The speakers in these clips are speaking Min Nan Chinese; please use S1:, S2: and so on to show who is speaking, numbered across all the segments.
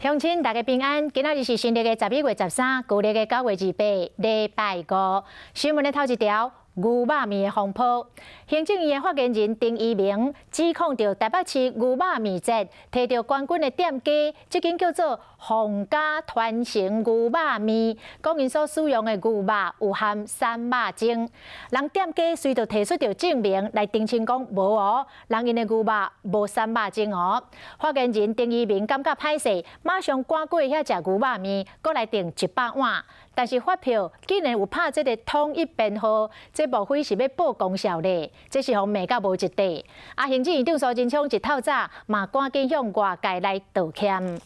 S1: 鄉親大家平安，今仔日是新曆的11月13，舊曆的9月28，禮拜五。新聞的頭一條，牛肉麵的風波。行政院的發言人丁怡銘指控著台北市牛肉麵節提著冠軍的店家，這間叫做洪家傳承牛肉麵，講𪜶所使用的牛肉有含瘦肉精。人店家隨著提出著證明來澄清講無哦，人𪜶的牛肉無瘦肉精哦。發言人丁怡銘感覺歹勢，馬上趕過遐食牛肉麵，閣來訂100碗。但是發票竟然有拍這个統一編號，這莫非是欲報功效咧？這是予罵甲無一塊。啊，行政院長蘇貞昌一透早嘛趕緊向外界來道歉。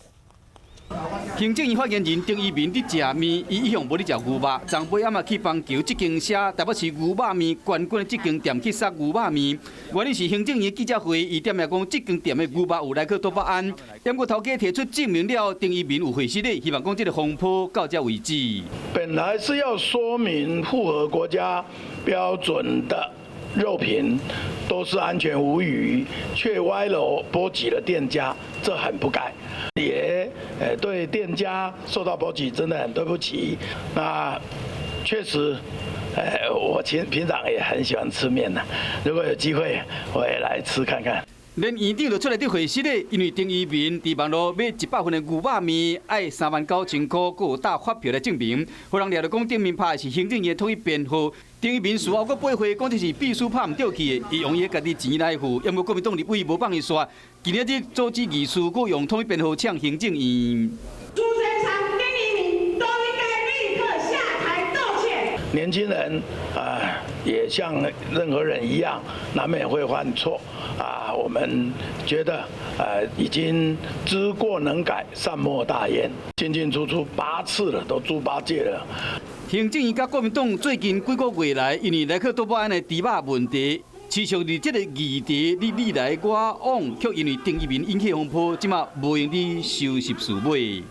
S2: 行政院發言人丁怡銘佇食麵，伊一向無咧食牛肉，昨暝暗仔去枋橋這間寫台北市牛肉麵冠軍的這間店去殺牛肉麵，原因是行政院記者會，伊點名講這間店的牛肉有萊克多巴胺，不過頭家提出證明了，丁怡銘有回釋的，希望講這个風波到這為止。
S3: 本來是要說明符合國家標準的肉品都是安全無虞，卻歪樓波及了店家，這很不該。也對店家受到波及，真的很對不起。那確實，我平常也很喜歡吃麵的，如果有機會，我也來吃看看。
S2: 連院長都出來佇回釋咧，因為丁怡銘佇網路買100份的牛肉麵，愛39,000塊，閣有打發票來證明。予人掠著講頂面拍的是行政院統一編號。丁怡銘事後閣駁回，講這是秘書拍毋著去的，伊用伊家己錢來付。毋過國民黨立委無放伊煞，今仔日組織議事，閣用統一編號嗆行政院。
S4: 蘇貞昌、丁怡銘都應該立刻下台道歉。
S3: 年輕人啊，也像任何人一樣，難免會犯錯啊。我們覺得，已經知過能改，善莫大焉。進進出出八次了，都豬八戒了。
S2: 行政院佮國民黨最近幾個月來，因為萊克多巴胺的豬肉問題，持續佇這个議題你你來我往，卻因為丁怡銘引起風波，這馬無閒佇收拾事尾。